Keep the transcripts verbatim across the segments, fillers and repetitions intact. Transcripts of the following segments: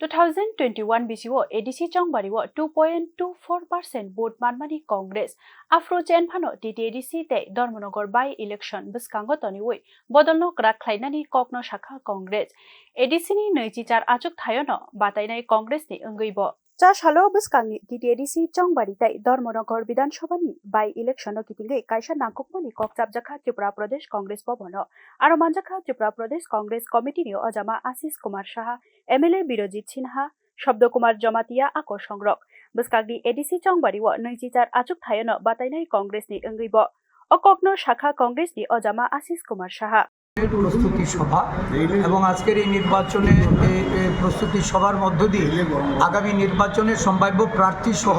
Two thousand twenty-one bisio A D C chongbari o two point two four percent vote manmani Congress. Aphuru chen phano T T A D C tei Dharmanagar by election bwskango toniwi bodolno kwrak khlainani kokno sakha Congress. A D C ni nwichichar achuk thaiono batainai Congress ni wngwi bo. Cha salo bwskangni T T A D C chongbari tei Dharmanagar Bidhan Sabha ni by election no kitingwi kaisa nangkukmani kok chapjakha Tripura Pradesh Congress Bhavan o. Aro manjakha Tripura Pradesh Congress Committee ni ojama Ashish Kumar Saha, M L A Birojit Sinha, Shabda Kumar Jamatia a kosongrok. Bwskangni A D C chongbari o nwichichar achuk thaiono batainai Congress ni wngwi bo. O kokno sakha Congress ni ojama Ashish Kumar Saha. প্রস্তুতি সভা এবং আজকের এই নির্বাচনে এই, এই প্রস্তুতি সভার মধ্য দিয়ে আগামী নির্বাচনে সম্ভাব্য প্রার্থী সহ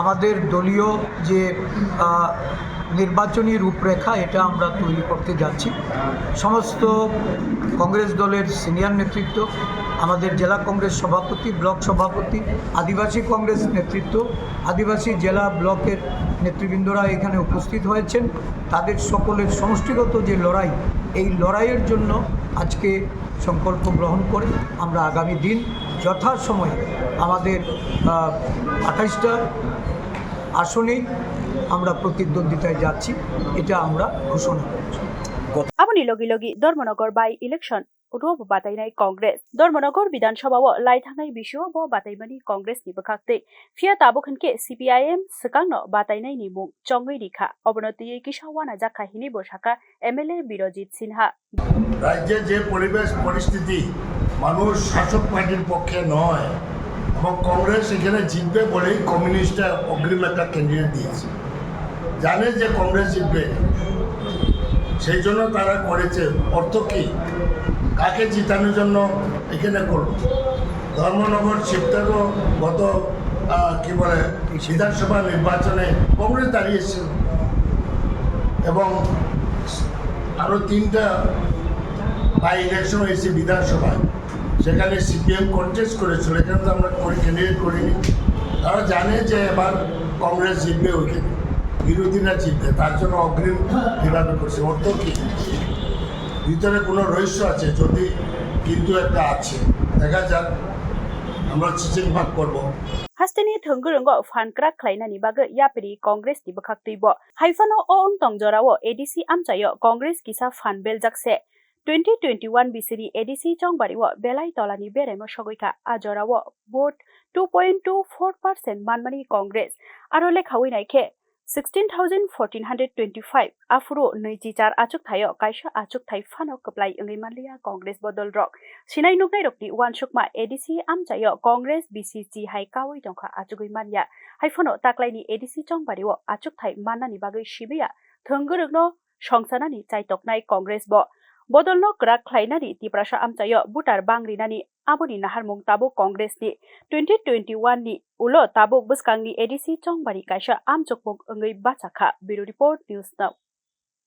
আমাদের দলীয় যে আহ, নির্বাচনী রূপরেখা, এটা আমরা তৈরি করতে যাচ্ছি। সমস্ত কংগ্রেস দলের সিনিয়র নেতৃত্ব, আমাদের জেলা কংগ্রেস সভাপতি, ব্লক সভাপতি, আদিবাসী কংগ্রেস নেতৃত্ব, আদিবাসী জেলা ব্লকের নেতৃবৃন্দরা এখানে উপস্থিত হয়েছেন। তাদের সকলের সমষ্টিগত যে লড়াই, এই লড়াইয়ের জন্য আজকে সংকল্প গ্রহণ করে আমরা আগামী দিন যথাসময়ে আমাদের আহ, আঠাশটা আসনেই আমরা প্রতিদ্বন্দ্বিতায় যাচ্ছি, এটা আমরা ঘোষণা করছি। Aboni logi logi Dharmanagar by election robo batainai Congress. Dharmanagar Bidhan Sabha o lai thangnai bisio bo bataimani Congress ni bwkhak tei. Phiya tabuk hinkhe C P I M swkangno batainai ni mung chongwi rikha. Obono twiwi kisa wana jakha hinwi bo sakha M L A Birojit Sinha. রাজ্যে যে পরিবেশ পরিস্থিতি, মানুষ শাসক পার্টির পক্ষে নয় এবং কংগ্রেস এখানে জিতবে বলেই কমিউনিস্টরা অগ্রিম একটা ক্যান্ডিডেট দিয়েছে, জানে যে কংগ্রেস জিতবে, সেই জন্য তারা করেছে। অর্থ কি? কাকে জিতানোর জন্য এখানে করলো? ধর্মনগর শিবতারও গত আহ, কি বলে, বিধানসভা নির্বাচনে কংগ্রেস দাঁড়িয়েছিল এবং আরো তিনটা বাই ইলেকশন হয়েছে বিধানসভায়, সেখানে সিপিএম কন্টেস্ট করেছিল, এখানে তো আমরা করি, ক্যান্ডিডেট করিনি। তারা জানে যে এবার কংগ্রেস জিতবে, ওইখানে বিরোধীরা জিতবে, তার জন্য অগ্রিম এভাবে করছে। অর্থ কি? ভিতরে কোনো রহস্য আছে, যদি কিন্তু একটা আছে, দেখা যাক, আমরা চিচিং ভাগ করবো। Hasteni thwngwrwngo phan kwrak khlainani bagwi yapri Congress ni bwkhak twi bo. Haiphano o wng tong jorao A D C amchaio Congress kisa phan beljak se. Twenty twenty-one bisini A D C chongbari o belai tolani beraimo sogwi kha. A jorao vote two point two four percent manmani Congress. Aro lekhawi naikhe sixteen thousand fourteen hundred twenty-five, aphuru nwichichar achuk thaio kaisa achuk thai phano kwplai wngwi manliya Congress bodol rok. Sinai nuknai rokni uansukma A D C amchaio Congress B C C hai kawi tongkha achugwi manya. Haiphano taklaini A D C chongbari o achuk thai mannani bagwi sibiya thwngwrwngno songsanani chaitoknai Congress bo. Bodolno kwrak khlainani Tiprasa amchaio voter bangrinani aboni naharmung tabuk Congress ni twenty twenty-one ni ulo tabuk bwskangni A D C chongbari kaisa amchukmung wngwi bachakha. Bureau Report, News Now.